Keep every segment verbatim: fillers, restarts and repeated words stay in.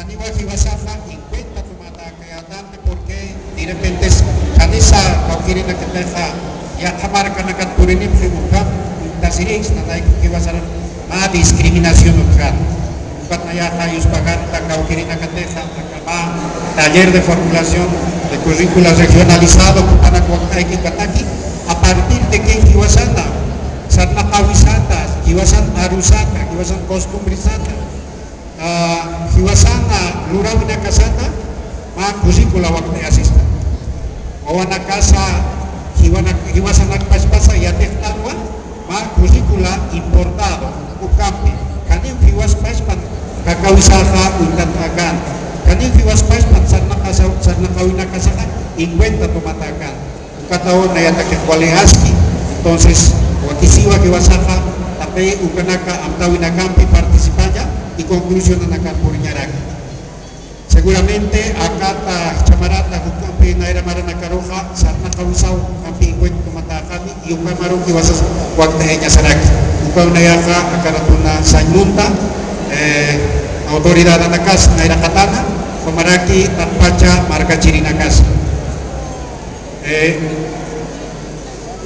Jiwasaxa en cuenta tumatäkayätanti, porque de repente es, janisa kawkïrinakatixa yaqha markanakat purinipxi, ukham uñtasirïksa, nanayku jiwasaru mä discriminación utjkän. Ukat nayaxa yuspaganta kawkïrinakatixa aka mä taller de formulación de currícula regionalizado jupanak wakt'ayki ukataki, a partir de que jiwasana sarnaqäwisata, jiwasan arusata, jiwasan costumbresata, ah, jiwasana luräwinakasata mä currícula wakt'ayasista. Wawanakasa jiwana-, jiwasanakpachpasa yatixtanwa mä currícula importado, ukampi janiw jiwaspachpan kakawisaxa uñtatäkän, janiw jiwaspachpan sarnaqasa-, sarnaqäwinakasaxa en cuenta tumatäkän. Ukataw nayatakix wali aski. Entonces, wakisiwa jiwasaxa taqi ukanaka amtäwinakampi participaña y conclusionanakan puriñaraki. Seguramente akata chamarata ukampi nayra maranakaruxa sarnaqäwisaw ukampi en cuenta tumatäkani y ukamarux jiwasas wakt'ayañasaraki. Ukaw nayaxa aka ratuna sañ munta, eh, autoridadanakas nayraqatana, jupamaraki taqpacha markachirinakas. Eh,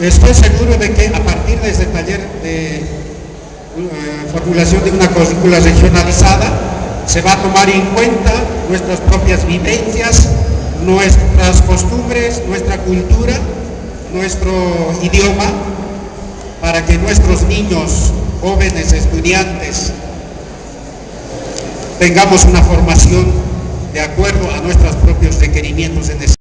estoy seguro de que a partir de este taller de, eh, formulación de una currícula regionalizada, se va a tomar en cuenta nuestras propias vivencias, nuestras costumbres, nuestra cultura, nuestro idioma, para que nuestros niños, jóvenes, estudiantes, tengamos una formación de acuerdo a nuestros propios requerimientos en ese